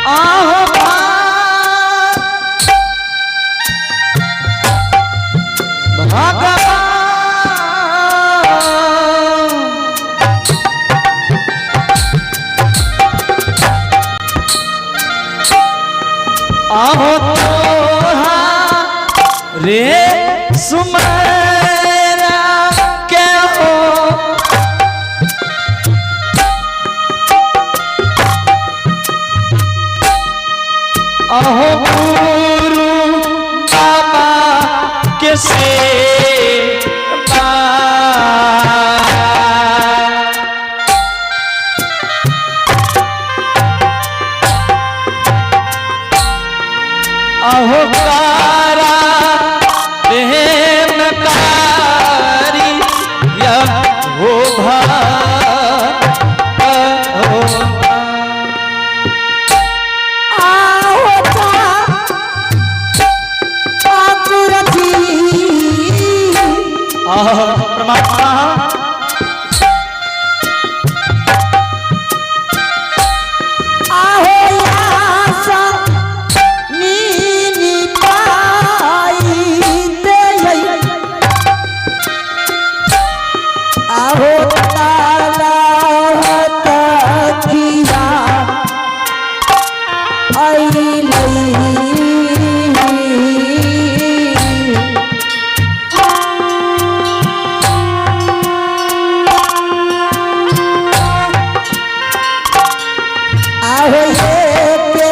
आहो भगवान आहो तोहा रे सुमरा के हो अहो गुरु बाबा के सेवा। अहो कारा प्रेम कारी या हो भा हो आहो ठाकुर जी। आह परमात्मा। आहो आशा नीनी पाई देई। आहो ताला तकिया अइलई। आहो ये के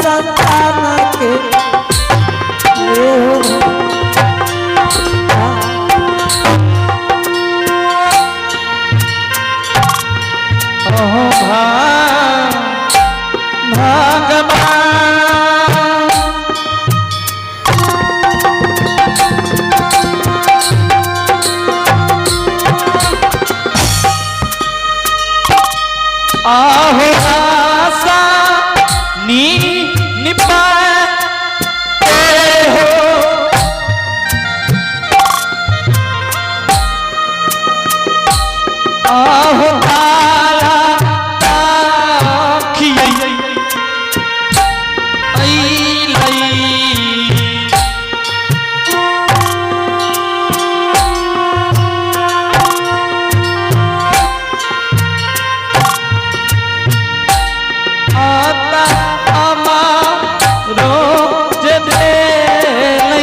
संतान के हो। अहो भगवान। आहो आशा नी निपाते हो आहो तारा ताखियै अइलै। आता अमारो जे भेलै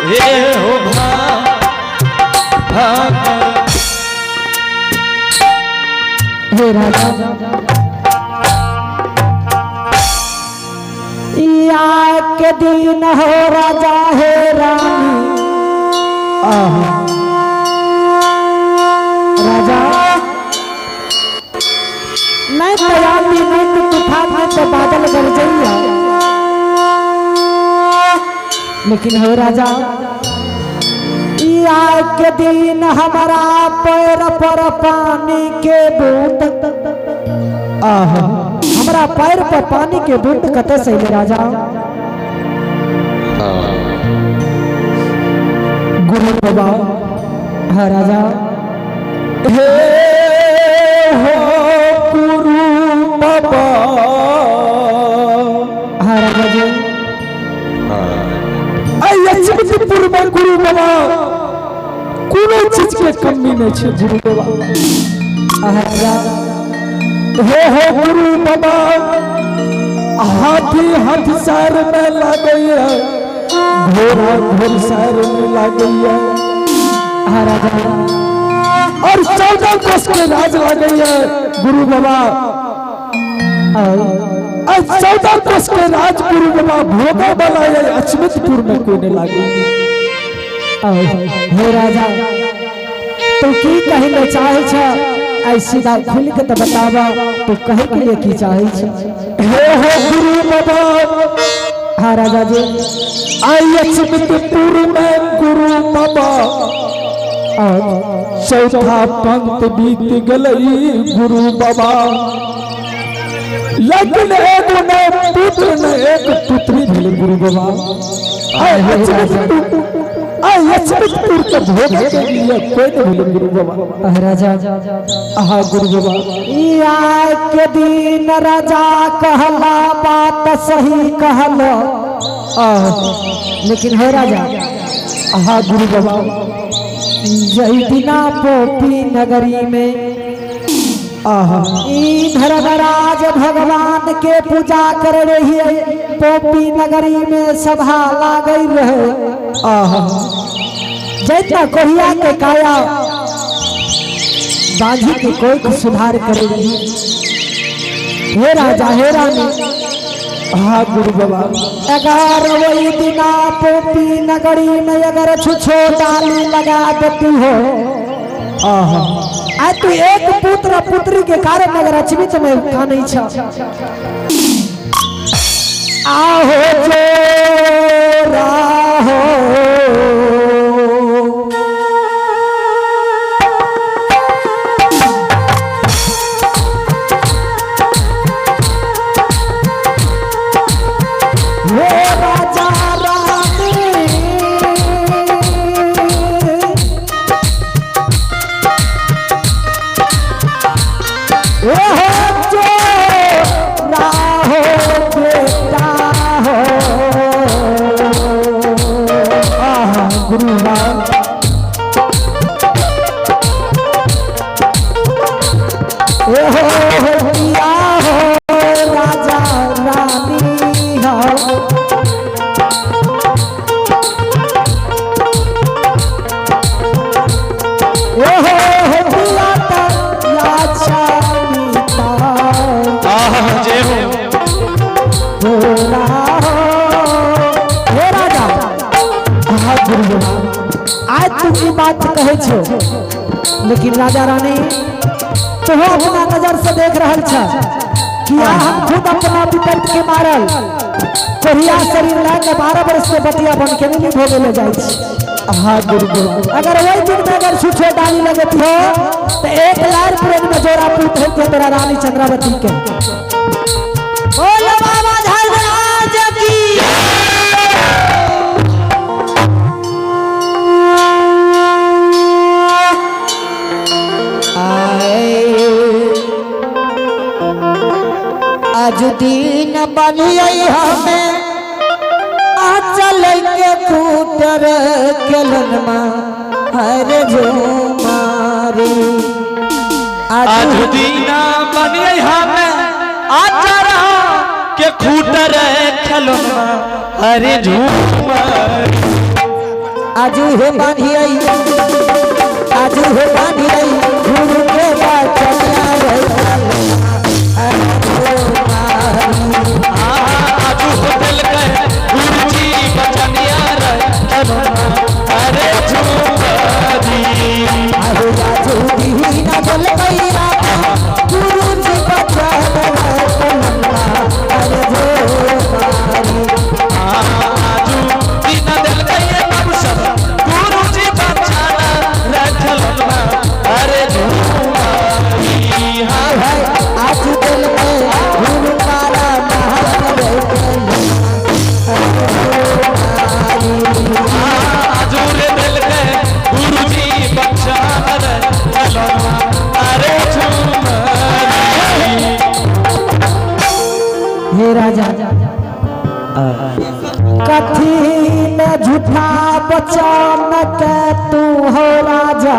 हे हो भा भगवान। हे राजा या के दिन हो राजा हे रानी। आहा। राजा नहीं तो आंधी नहीं तो तूफान नहीं तो बादल गरजैया, लेकिन हो राजा या के दिन हमारा पैर पर पानी के बूंद। आहा, हमारा पैर पर पानी के बूंद कते सही राजा। गुरु बाबा, हाँ राजा। हे हो गुरु बाबा। हाँ राजा जी। लक्ष्मीपुर में गुरु बाबा कोनो चीज के कमी नहीं छे गुरु बाबा। हाँ राजा। हे हो गुरु बाबा, हाथी हाथ सर में लागैया, घोड़ा घोड़सर में लागैया। हाँ राजा। और 14 कोस के राज लागैया गुरु बाबा। हाँ। और 14 कोस के राज गुरु बाबा भोगा वाला है अचमितपुर में कोई नहीं लागे। हे राजा, तू की कहे ले चाहे छ? ऐ सीधा खुल के तो बतावा तू कहे के लिए की चाहे छ? हे हो गुरु बाबा। हाँ राजा जी। आई अचमितपुर में गुरु बाबा और चौथा पंथ बीत गलई गुरु बाबा, लेकिन एगो न पुत्र न एक पुत्री भेल गुरु बाबा। आई अचमितपुर दूर के भोगे के लिए कोई नहीं भूले गुरु बाबा। आह राजा। आहा गुरु बाबा। ई आय के दिन राजा कहला बात सही कहलो, आह लेकिन हो राजा, आहा गुरु बाबा। जही दिना पोपी नगरी में आहा ई धर्मराज भगवान के पूजा कर रही है, पोपी नगरी में सभा लागल रहे। आहा जैतना कोहिया के काया बांझी के कोई सुधार करे रही। हे राजा, हे रानी, आहा गुरु बाबा। अगर वही दिना पोपी नगरी में अगर छुछो डाली लगा देती हो, आहा आ तू एक पुत्र पुत्री के कारण अगर अचमित में कानै छ, आहो जो राहो हे राजा रानी, ओ हो जो राहो बेटा हो। आहा गुरु बाबा। ओ हो पिया हो राजा रानी हो। ओ हो पिया या चामीता आह जय हो। हो राहो। हे राजा, आहा गुरु बाबा। आज तू ई बात कहै छो, लेकिन राजा रानी तो अपना नजर से देख रहल छ कि आ हम खुद अपना विपरीत के मारल कोहिया शरीर लए के 12 वर्ष के बतिया बन के नहीं भोगे ले जाइ छी। आहा गुरु बाबा। अगर वही दिन में अगर छुछो डाली लगती हो तो एक लार पूरन में जोड़ा पूत होते तोरा रानी चंद्रावती के। बोलो बाबा धर्मराज की। आज दिन बनिए हमें आ चल के कूटर खेलनमा हर झुमारी। आज आज दीना बनिए हमें आचारा के खूटर खलोना हरे झूमर। आज हे बांधिए, आज हे बांधिए गुरु के बचनिया रे। आज होटल के गुरुजी बचनिया रे खलोना हरे झूमरी। आज दिन बोल गैया गुरु जी बचन हर झुमारी। आज दीना दिल के अवसर गुरुजी बचाना रे खलोना हरे झूमरी। हाँ है आज दिल में गुरु मारा महान रे। आजूर दिल के गुरुजी बचाना रे खलोना हरे झूमरी। हे राजा, कथी न झूठा बचन के तू हो राजा।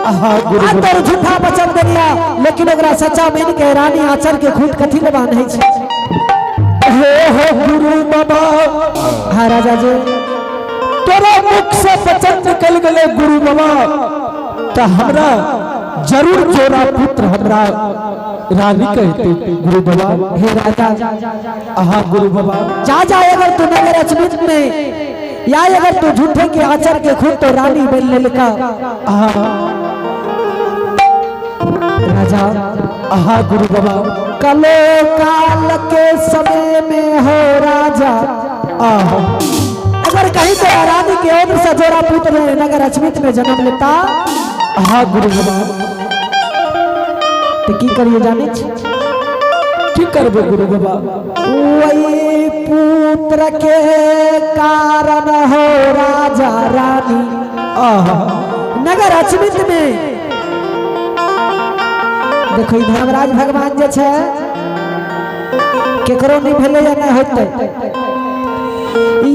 आहा गुरु आ बाबा। तोर झूठा बचन देनिया, लेकिन ओकरा सच्चा मान के रानी आचर के खूट कथी ले बांधै छै? हे हो गुरु बाबा। हाँ राजा जी। तोरा मुख से वचन निकल गए गुरु बाबा, तो हमरा जरूर जोड़ा पुत्र हमरा रानी कहते गुरु बाबा। हे राजा। आहा गुरु बाबा। जा जा, अगर तू नगर अचमित में या अगर तू झूठे के आचर के खूट तो रानी बन लेलका। आहा राजा। आहा गुरु बाबा। कलो काल के समय में हो राजा, आहा अगर कहीं तो रानी के ओर से जोड़ा पुत्र नगर अचमित में जन्म लेता। आहा गुरु बाबा। तो की करिए जाने छी? की करबे गुरु बाबा? वही पुत्र के कारण हो राजा रानी। आहा नगर अचमित में देखो ई धर्मराज भगवान जे छै केकरो नहीं भेलै या नहीं होतै।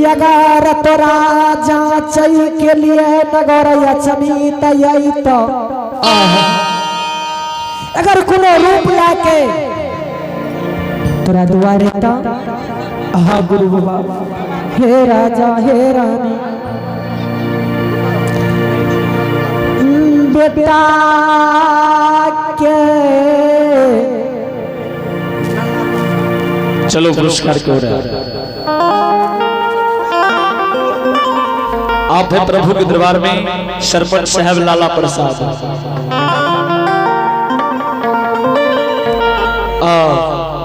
अगर तोरा जांचै के लिए नगर अचमित अयत, अगर कोनो रूप लाके तोरा दुआरे त हाँ गुरु बाबा। हे राजा हे रानी, बेटा के चलो पुरस्कार क्यों रहा आप है प्रभु के दरबार में सरपंच साहब लाला प्रसाद।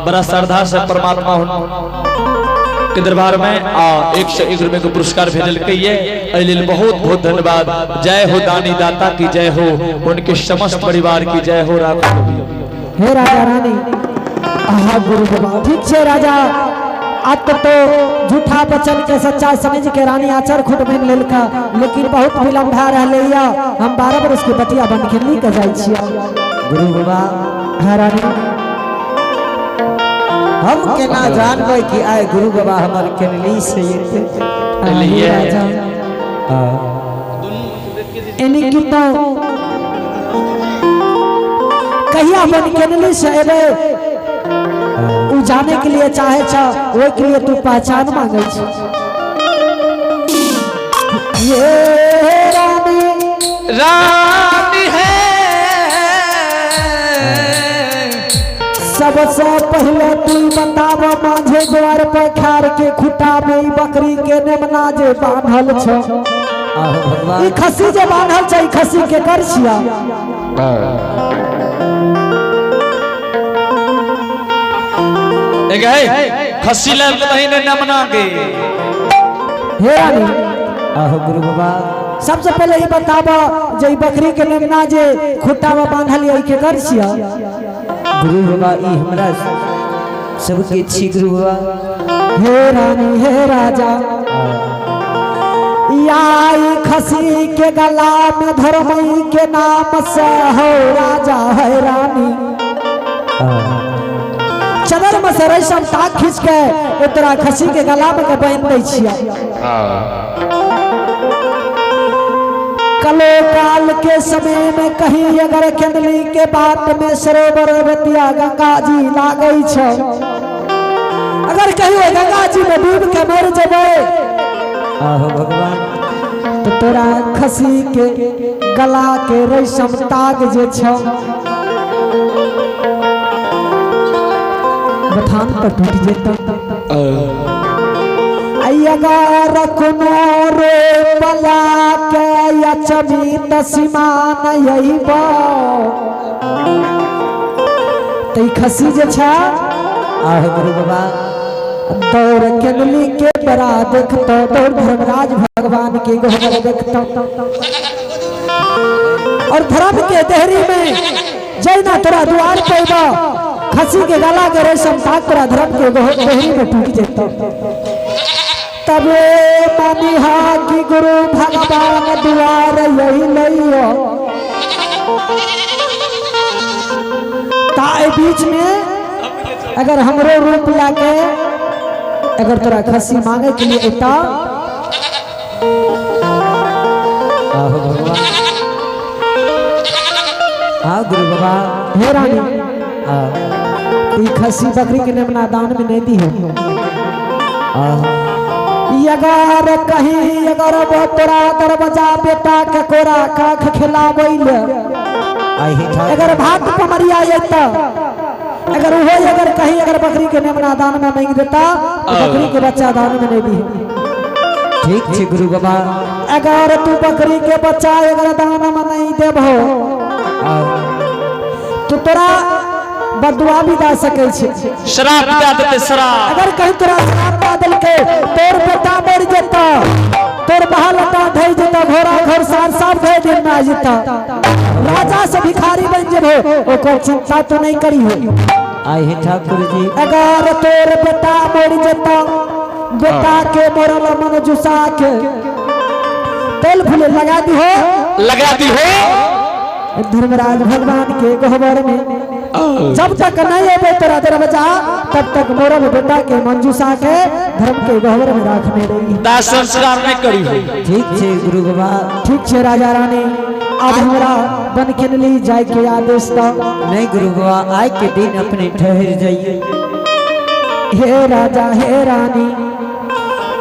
बड़ा श्रद्धा से परमात्मा के दरबार में आ 101 रुपए के पुरस्कार भेजल के ये बहुत बहुत धन्यवाद। जय हो दानी दाता की जय हो, उनके समस्त परिवार की जय हो। राम हे राजा रानी। हाँ गुरु बाबा। ठीक छे राजा, अब तो झूठा वचन के सच्चा समझ के रानी आचर खुद बन लेलका, लेकिन बहुत विलम्ब भए रहलै या। हम 12 बरस के बटिया बन के ली के जाइ छियै। गुरु बाबा। हाँ रानी। हम केना जानबै कि आइ गुरु बाबा हमर केनली से एते? एलियै। राजा एनी की तो कहिया बन केनली से एबै उ जाने के लिए चाहे छ, ओहि के लिए तू पहचान मांगे छ। ये रानी रानी है। सबसे पहले तू बताब माझे द्वार पर खार के खुटा में ई बकरी के नेमना जे बांधल छ, आहो भगवान। ई खस्सी जे बांधल छ, ई खस्सी के कर छिया? एक है खस्सी लाल के महीने नमना के। हे रानी। आहो गुरु बाबा। सबसे पहले ई बताब जे ई बकरी के नेमना जे खुटा में बांधल है, ई के कर छिया? गुरु बाबा ई हमरा सबके छी गुरु बाबा। हे रानी हे राजा, या खसी के गला में धर्मई के नाम से हो राजा है रानी, चदर में से रेशम ताक खींच के तोरा खसी के गला में के बांध दै छिया। कलो काल के समय में कहीं अगर केंदली के बात में सरोवर बतिया गंगा जी लागै छ, अगर कहीं ओहि गंगा जी में डूब के मर जबै आहो भगवान। तो तोरा खसी के गला के रेशम ताग जे छ बथान पर टूट जेतौ। अगर कोनो रोपला के अचमित सीमा अइबो त ई खसी जे छ आहो गुरु बाबा। दौड़ केनली के बड़ा देखतो, दौड़ धर्मराज भगवान के गोहर देखतो और धर्म के देहरी में जैना तोरा द्वार पैबा खसी के गला के रेशम ताक तोरा धर्म के देहरी में टूट जेतो। तबे मानिहा कि गुरु भगवान द्वार यही लइयो। ता बीच में अगर हमरो रूप लाके अगर तोरा खसी मांगे के लिए एता आहो भगवान। हाँ गुरु बाबा। हे रानी। हाँ। ई खसी बकरी के नेमना दान में नहीं दी हो। आहो। अगर कहीं अगर वो तोरा दरवाजा बेटा के कोरा काख खिलाबैले अगर भात पमरिया अयता, अगर वो अगर कहीं अगर बकरी के नेमना दान में मांग देता तो बकरी के बच्चा दान में नहीं दी। ठीक छे गुरु बाबा। अगर तू बकरी के बच्चा अगर दान में नहीं देबहो तो तोरा बदुआ भी दा सके छे, शराब दा देते शराब। अगर कहीं तोरा शराब दा देलके तोर बेटा मर जेता, तोर बहाल लता धई जेता, घोड़ा घर सार साफ धई दिन में आ जेता, राजा से भिखारी बन जेबो, ओकर चिंता तो नहीं करी हो। आई हे ठाकुर जी। अगर तोर बेटा मर जेता, बेटा के मरल मन जुसा के तेल फूल लगा दी हो, लगा दी हो। धर्मराज भगवान के गहबर में जब तक नहीं अबे तोरा दरवाजा तब तक मोरब बेटा के मंजूषा के धर्म के गहबर में रखने रही। दाह संस्कार नहीं करी हो। ठीक छे गुरु बाबा। ठीक छे राजा रानी, अब हमरा बनकेनली जाय के आदेश दो। नहीं गुरु बाबा, आय के दिन अपने ठहर जाइए। हे राजा हे रानी,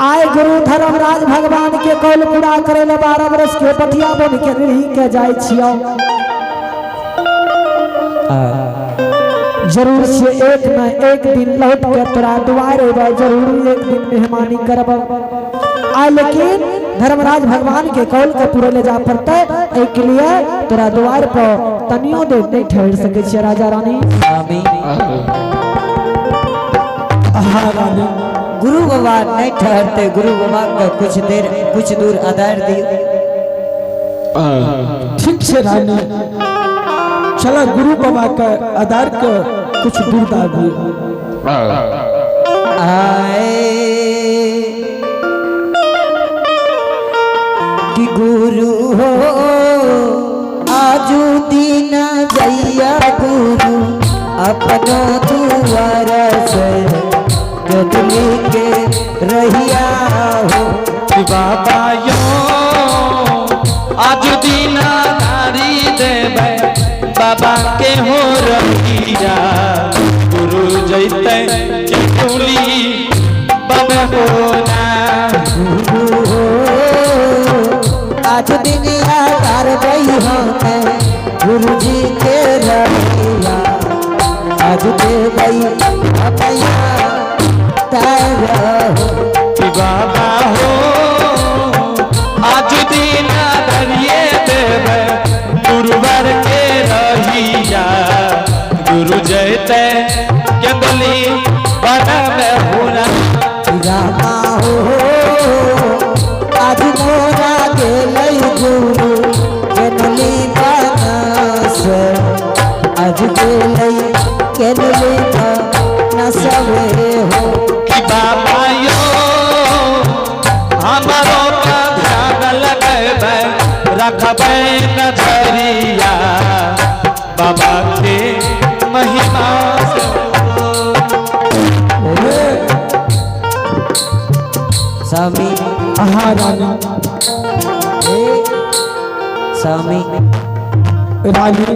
आए गुरु धर्मराज भगवान के कौल पूरा करे ले 12 बरस के पथिया बन के रही के जाय छियो। जरूर से एक न एक दिन लौट के तोरा दुआर अबे, जरूर एक दिन मेहमानी करब। आए लेकिन धर्मराज भगवान के कौल के पूरे ले जा पड़ते, एहि के लिए तोरा द्वार पर तनियो देर नहीं ठहर सके छियै राजा रानी। स्वामी हाँ रानी। गुरु बाबा नहीं ठहरते, गुरु बाबा का कुछ देर कुछ दूर आधार दियो। ठीक से रानी, चला गुरु बाबा का आधार के कुछ दूर दाबी। आए कि गुरु हो आजू दीन जैया गुरु अपनो दुआर से गदली के रहिया हो। बाबा यो आज दीना धारी देवे बाबा के हो रहिया, गुरु जैते चकुली बाबा हो ना। गुरु हो आज दिन आधार गई हो मैं गुरु जी के रहिया, आज दे गई अपया तारा हो। बाबा हो आज दीना धरिए देवे गुरुवर के रहिया, गुरु जैते केंदली बन में होना। रामा हो आज मोरा गेलै गुरु केनली बनस, आज गेलै केनली बनसवे हो। कि बाबा यो हमारो का ध्यान लगेबै रखबै नजरिया, बाबा के महिमा से। स्वामी हाँ रानी। हे स्वामी रानी।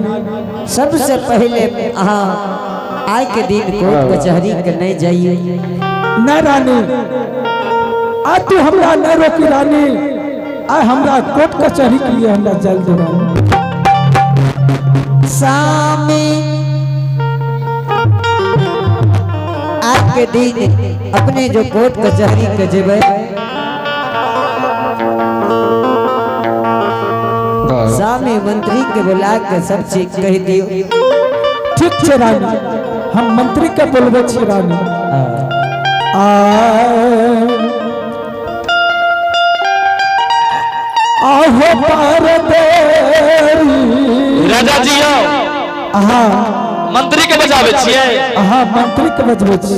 सबसे पहले अहाँ आय के दिन कोर्ट कचहरी के नहीं जाइए। न रानी, आ तू हमरा न रोकी रानी, आ हमरा कोर्ट कचहरी के लिए हमरा जल दे रानी। स्वामी आज के दिन अपने जो कोर्ट कचहरी के जेबै स्वामी मंत्री के बुला के सब चीज कह दियो। ठीक छे रानी, हम मंत्री के बोलबे छी रानी। आहो पर देरी। राजा जी आओ। हाँ। मंत्री के बजावे छियै। हाँ मंत्री के बजबे छी।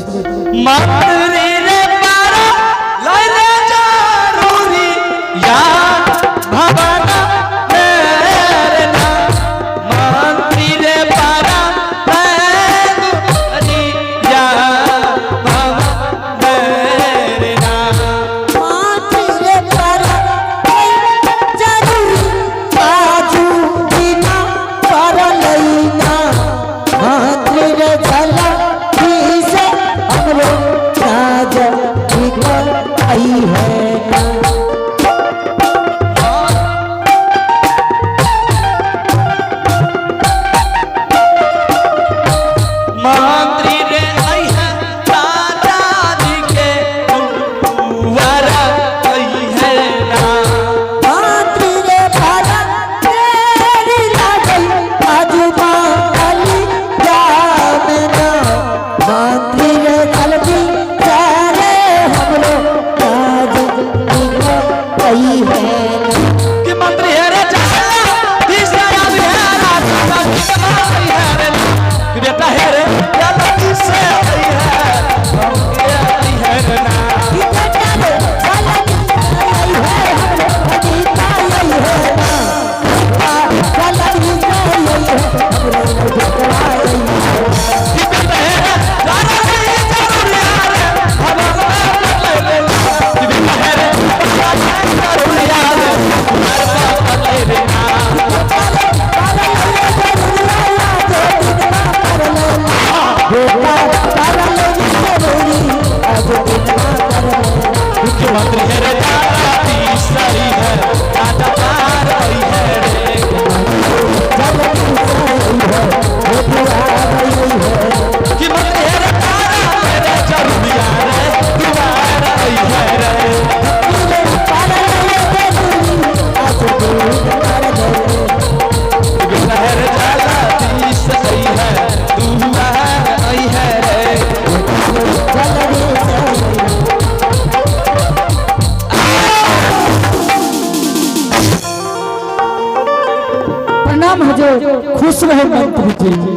मंत्री रे पारा लय रे जरूरी या भवन मेरे ना, मंत्री रे पारा लय या भवन मेरे ना। मंत्री रे पारा जरूरी बाजू बिना पर लैना, मंत्री रे चला से हमरो काज निकल आई है ना। मंत्री रे आई है राजा जी के कुंवर आई है ना। मंत्री रे पारा तेरी लागल बाजू बाली जामे ना, मंत्री रे चलती चारे हमरो काज निकल आई है ना। कि मंत्री है रे चला तीसरा आदमी है राजा जी के मंत्री है रे, कि बेटा है रे चला तीसरा रहो मंत्री जी।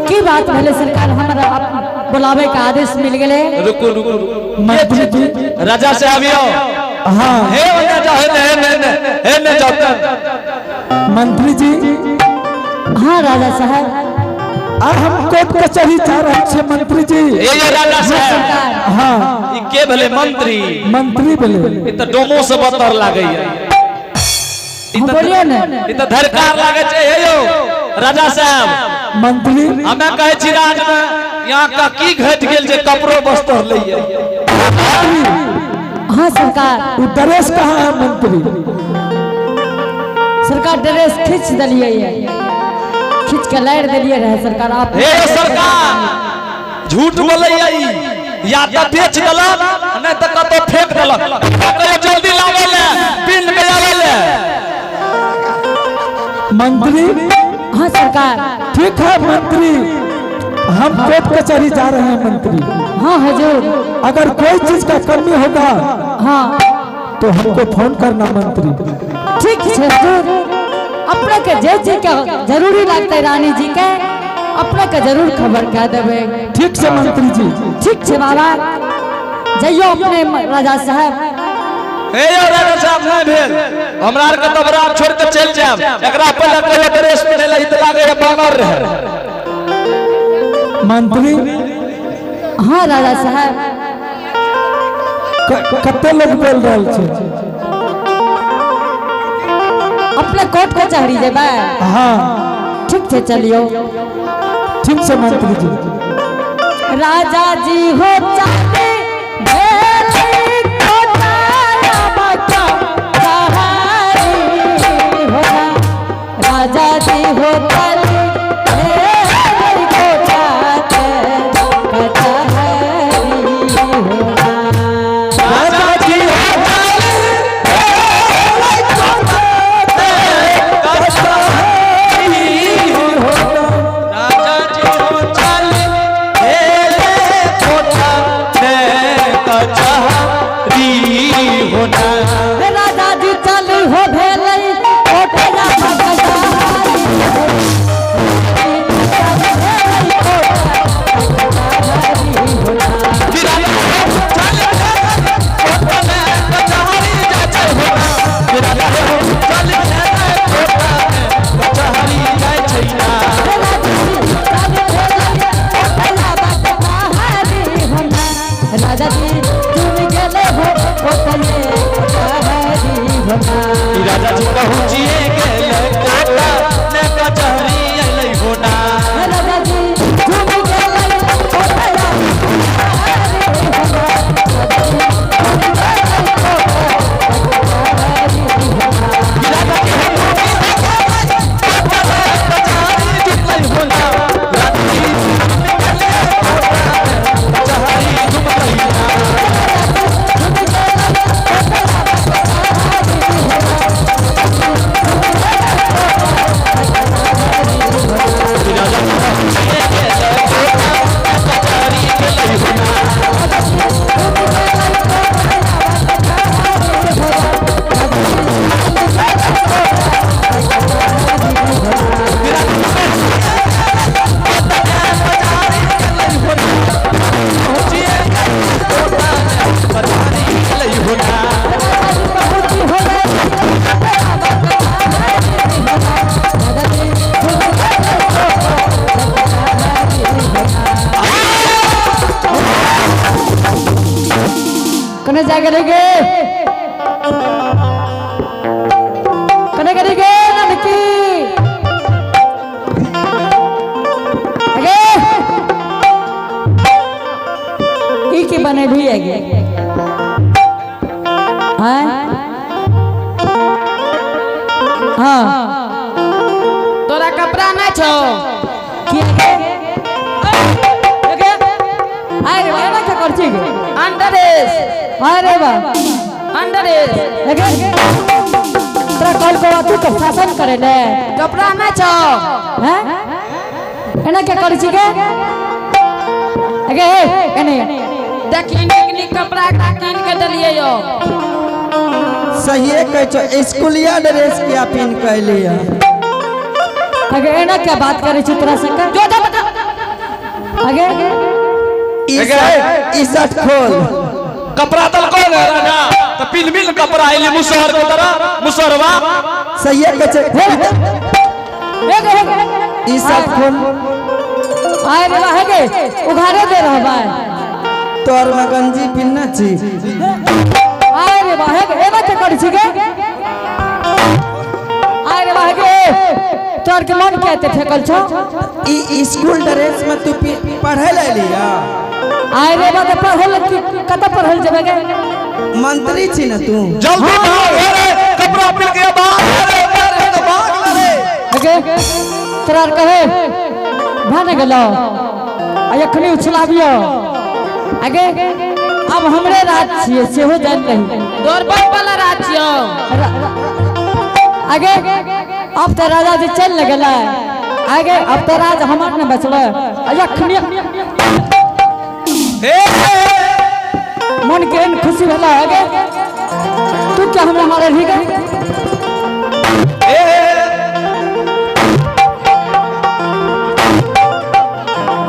की बात भेले सरकार, हमरा बुलावे के आदेश मिल गेले। रुकू रुकू रुकू। मंत्री जी राजा साहब यो। हाँ हे ओने जा, हे ने हे ने हे ने जाओ। मंत्री जी। हाँ राजा साहब। आ हम कोर्ट कचहरी जा रहे छे मंत्री जी। ये ये राजा साहब। हाँ ई के भेले मंत्री? मंत्री भेले। ई त डोमो से बतर लागैया। हम बोलियो ने। ई त धरकार लागे छे। हे यो राजा साहब। मंत्री। हमे कहै छी राज में यहाँ का की घट गेल जे कपड़ो बस्तर लइए। हाँ सरकार। उ ड्रेस कहाँ है मंत्री? सरकार ड्रेस खींच दिलिए, खींच के लाड़ दिलिए रहे सरकार आप। हे सरकार झूठ बोलैया ई, या त बेच देलक नहीं त कतौ फेंक देलक। कहियो जल्दी लाबै ले, पिन के आबै ले। मंत्री। हाँ सरकार। ठीक है मंत्री, हम कोर्ट कचहरी जा रहे हैं मंत्री। हाँ हजूर। अगर कोई चीज का कमी होगा हाँ तो हमको फोन करना मंत्री। ठीक है हजूर, अपने के जे चीज के जरूरी लगते रानी जी के अपने के जरूर खबर कह देवे। ठीक से मंत्री जी। ठीक है बाबा, जइयो अपने राजा साहब। हे यो राजा साहब नहीं भेल हमरा आर के तब रात छोड़ के चल जाब। एकरा पहले कहियो ड्रेस पहने ई त लागे है बानर रहे। मंत्री। हाँ राजा साहब। कते लोग बोल रहे छे? अपने कोर्ट कचहरी जेबे? हाँ। ठीक है चलियो। ठीक से मंत्री जी। राजा जी हो चाहे राजा जी हो राजा जी चल हो भेलै राजा जी तुम गेले हो राजा जी पहुँचिए गेले कोटा ने कचहरी अइलै होना। राजा जी तुम गेले कने जाके गे, कने करे गे ननकी अगे ई की बने भी है गे। हाँ हाँ तोरा कपड़ा ना छो की गे अगे अरे वाह क्या करछी गे? अंडरेस। अरे वाह अंडरेस। अगे तोरा कल को तू तो शासन करे ले। कपड़ा ना छो। हैं एना क्या करछी गे? अगे एने देखी निक निक कपड़ा कीन के देलिए यो। सही कहै छो, स्कूलिया ड्रेस किया पिन के अइली है। अगे एना क्या बात करे छी तोरा संग जो जा बता। अगे ई शर्ट खोल। कपड़ा दल कौन है राजा तो पिल मिल कपड़ा आइली मुसहर के तरह मुसहरवा। सही है कहे। एगे ई शर्ट खोल। आए रे वाह गे उघारे दे रहा बा। तोर में गंजी पिन्ना छी। आए रे वाह गे एना के करै छी गे? आए रे वाह गे तोर के मन के फेकल छौ? ई स्कूल ड्रेस में तू पढ़े ले लिया। आए रे बा पढ़ल की कत पढ़ल जेबे गे? मंत्री छी ना तू। जल्दी भाग रे कपड़ा पिल के भाग रे अरे तो भाग ले रे। अगे तोरा कहे भाने गेलो आ एखनी उछलाबियो। अगे अब हमरे राज छिए सेहो जान रही। तोर बाप वाला राज छियो। आगे अब तो राजा जी चल लगल। आगे अब तो राज हमार न बचल। अखनी मन के एहन खुशी भेला। आगे तू क्या हमरा मारे रही गए?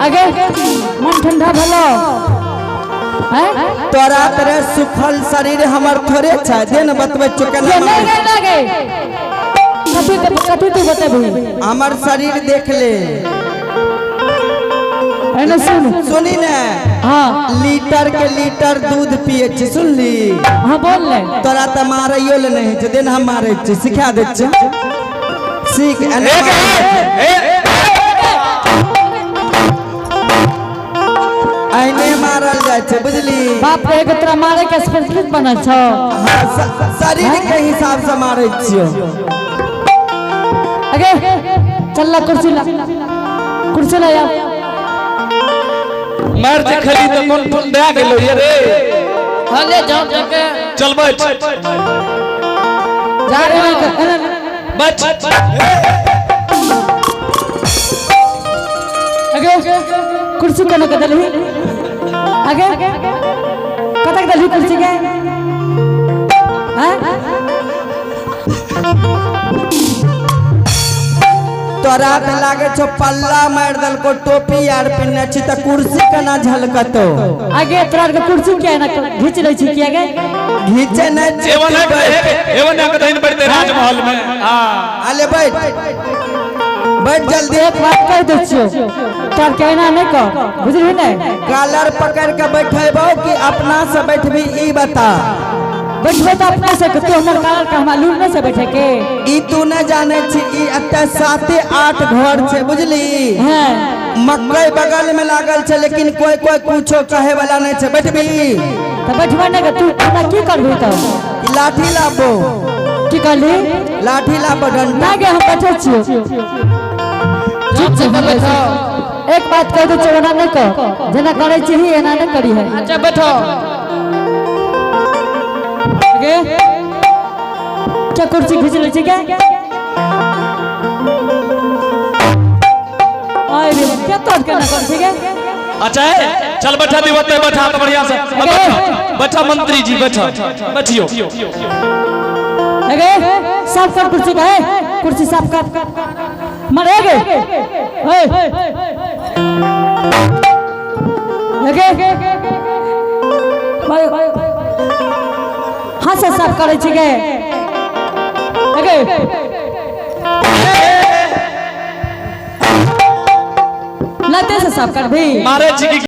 आगे मन ठंडा भेलो। तोरा तरह सुखल शरीर हमर थोड़े छै दे न बतबै छियौ केना। नहीं नहीं नहीं कथी कथी तू बतेबही? हमर शरीर देख ले। एने सुन। सुनी ने। हाँ। लीटर के लीटर दूध पिए छी सुनली? हाँ बोल ले। तोरा तऽ मारैयो ले नहीं छै दे न हम मारै छी सिखा दै छियौ। सीख एने एने मारल जाइ छै बुझली? बाप रे एगो तोरा मारे के स्पेशलिस्ट बनल छौ। हाँ, शरीर के हिसाब से मारै छियौ। अगे चल ला कुर्सी ला कुर्सी ला यार। मार जे खली त कोन कोन दया गेलो ये रे। हले जाओ जाके। चल बैठ। जा रे बैठ। अगे कुर्सी कोना के देलही? आगे कतक देलही कुर्सी के? हैं? तोरा त लागे छौ पल्ला मारि देलको टोपी आर पिन्ने छी त कुर्सी केना झलकतो? आगे तोरा के कुर्सी किया ना घीच लै छी किया गे? घीचे नै छी। एवन एवन एक दिन बैठते राजमहल में। हां आले बैठ बैठ जल्दी। एक बात कह दै छियौ तोरा के एना नै कर बुझलही नै? कॉलर पकड़ के बैठेबौ कि अपना से बैठबी ई बता? बैठबे त अपना से तू हमर कॉलर के हमरा लूर नै से बैठे के। ई तू न जाने छी ई एते 7-8 घर छै बुझली? हां। मकई बगल में लागल छै लेकिन कोई कोई कुछो कहे वाला नहीं छै। बैठबी त बैठबे नै तू हमरा की करबी त? लाठी लाबो। की कहली? लाठी लाबो डंडा। ना गे हम बैठे छियौ। चुप से बैठो। एक बात कह दे छियौ एना नै कर जेना करै छी एना नै करी है। अच्छा बैठो। आगे क्या कुर्सी खींच ले छी क्या? आए रे क्या तोड़ के ना कर छी के? अच्छा है चल बैठा दी बते बैठा तो बढ़िया से बैठा बैठा मंत्री जी बैठा बैठियो। अगे साफ कर कुर्सी का है कुर्सी साफ कर मरे गे। ओए अगे हाथ से साफ करे छी गे। अगे लाते से साफ कर भी मारे छी।